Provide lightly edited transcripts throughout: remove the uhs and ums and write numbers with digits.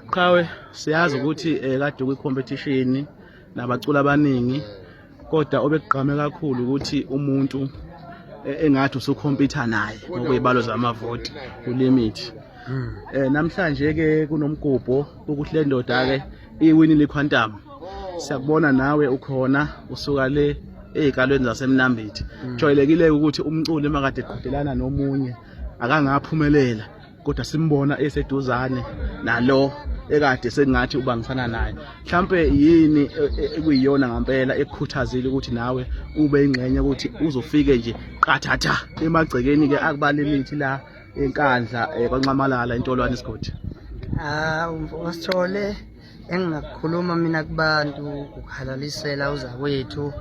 Qhawe, siyazi ukuthi kade kwi competition nabaculi abaningi, kodwa obekugqame kakhulu ukuthi umuntu engathi usukhompyutha naye ngokwezibalo zamavoti uLimit. Namhlanje ke kunomgubho ukuthi le ndoda ke iwinile iQuantum. Siyakubona nawe ukhona, usuka le ezikalweni zaseMnambithi. Jwayelekile ukuthi umculi makade eqhudelana nomunye akangaphumelela, kodwa simbona eseduzane nalo ekade sengathi ubangisana naye. Mhlambe yini ekuyiyona ngampela ekukhuthazile ukuthi nawe ube ingxenye ukuthi uzofike nje qathatha emagcekeni ke akubaLimit la eNkandla, kwaNxamalala, eNtolwane isigodi? Ah, umfowasithole, engingakukhuluma mina kubantu ukuhalalisela uzakwethu.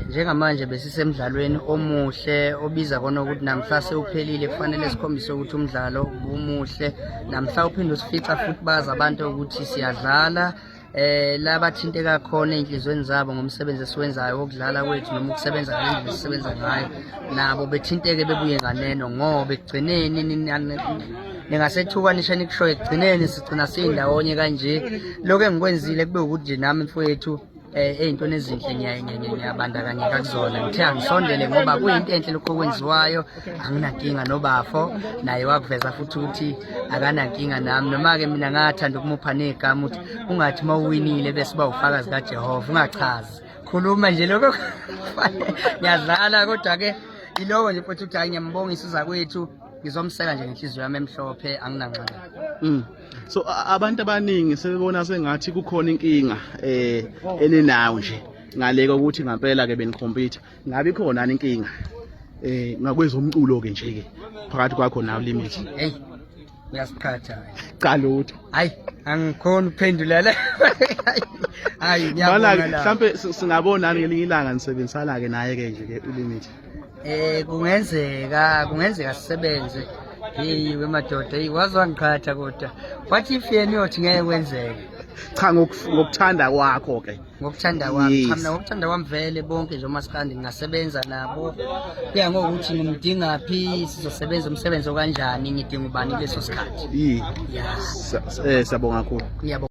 Njengamanje besisemdlalweni omuhle obiza kona ukuthi namhla sewuphelile, kufanele sikhombise ukuthi umdlalo ubumuhle. Namhla uphinde usifica futhi bazi abantu ukuthi siyadlala, labathinteka khona ey'nhliziyweni zabo ngomsebenzi esiwenzayo wokudlala kwethu noma ukusebenza ngale ndlela esisebenza ngayo, nabo bethinteke bebuye nganeno, ngoba ekugcineni ningasethuka nisho nikushoyo, ekugcineni sigcina siyindawonye kanje. Lokho engikwenzile kube ukuthi nje nami mfowethu ey'ntweni ezinhle ngiyabandakanyeka kuzona. Ngithe angisondele ngoba kuyinto enhle lokho okwenziwayo. Anginankinga nobafo, naye wakuveza futhi ukuthi akanankinga nami, noma-ke mina ngathanda ukumupha negama ukuthi ungathi uma uwinile bese uba ufakazi kaJehova, ungachazi, khuluma nje lokho. Ngiyadlala, kodwa-ke iloko nje futhi ukuthi hhayi, ngiyambongisa uzakwethu, ngizomseka nje ngenhliziyo yami emhlophe, anginanxanxa. So abantu abaningi sebebona sengathi kukhona inkinga eninayo nje ngale kokuthi ngampela ke benikhompyutha. Ngabe ikhona yini inkinga ngakwezomculo ke nje ke phakathi kwakho nawe Limit? Hey, uyasiqhatha. Cha, lutho. Hayi, angikhoni ukuphendula le, hayi. Mana Ngiyabonga la. Mhlambe singabona ngelinye ilanga nisebenzisana ke naye ke nje ke uLimit? Kungenzeka sisebenze. Hey wemadoda, hey, waze wangiqhatha, kodwa what if yena uyothi ngeke kwenzeke? Cha, ngokuthanda kwakho ke. Ngokuthanda kwami? Yes. Cha, mina ngokuthanda kwami vele bonke nje omaskandi ngingasebenza nabo, kuya ngokuthi ngimdingaphi, sizosebenza umsebenzi okanjani, ngidinga ubani kuleso sikhathi. Yi. Ya. Siyabonga kakhulu. Ngiyabonga.